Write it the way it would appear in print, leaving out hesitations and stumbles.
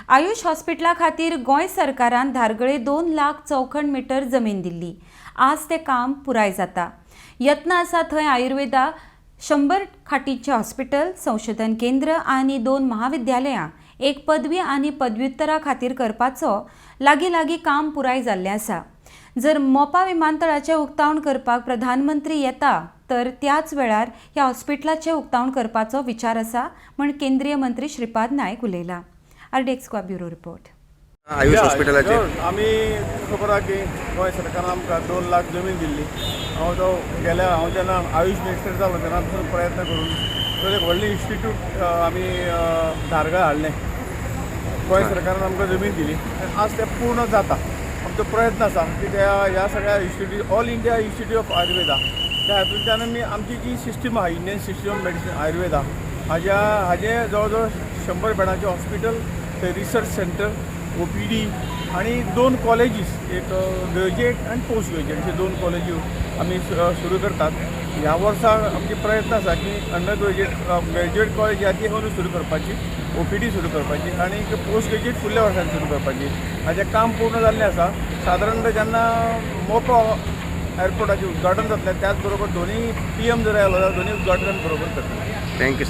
आयुष हॉस्पिटला खातीर गोंय सरकारान धारगळे 2 लाख चौखण मिटर जमीन दिल्ली. आज तें काम पुराय जाता. यत्न आसा थंय आयुर्वेदा 100 खाटींचें हॉस्पिटल, संशोधन केंद्र आनी दोन महाविद्यालयां, एक पदवी आनी पदव्युत्तरा खातीर करपाचो लागीं लागीं काम पुराय जाल्लें आसा. जर मोपा विमानतळाचें उक्तावण करपाक प्रधानमंत्री येता तर त्याच वेळार ह्या हॉस्पिटलाचें उक्तावण करपाचो विचार आसा म्हूण केंद्रीय मंत्री श्रीपाद नायक उलयला. RDX Goa, bureau report. Ayush हॉस्पिटलाचे आमी खबर आहा की गोंय सरकारान आमकां 2 लाख जमीन दिल्ली. हांव तो गेल्या, हांव जेन्ना आयुष मिनिस्टर जालो तेन्ना पासून प्रयत्न करून तो एक व्हडलें इन्स्टिट्यूट आमी धारगळ हाडलें. गोंय सरकारान आमकां जमीन दिली आनी आज तें पूर्ण जाता. आमचो प्रयत्न आसा की त्या ह्या सगळ्या institute, All India Institute of Ayurveda, त्या हातूंतल्यान आमी आमची जी सिस्टम आहा, Indian system of medicine Ayurveda, हाजे जवळ जवळ 100 बेडांचें हॉस्पिटल, थंय रिसर्च सेंटर, ओपीडी आणि दोन कॉलेजीस, एक ग्रॅज्युएट आनी पोस्ट ग्रॅज्युएट अशे दोन कॉलेजी आमी सुरू करतात. ह्या वर्सा आमचे प्रयत्न आसा की अंडर ग्रॅज्युएट, ग्रॅज्युएट कॉलेज ह्या ती अंदू सुरू करपाची, ओपीडी सुरू करपाची आनी पोस्ट ग्रॅज्युएट फुडल्या वर्सान सुरू करपाची. हाजें काम पूर्ण जाल्लें आसा. सादारण जेन्ना मोपा एअरपोर्टाचें उद्घाटन जातलें, त्याच बरोबर दोनूय पीएम जर आयलो जाल्यार दोनूय उद्घाटन बरोबर करतले. Thank you sir.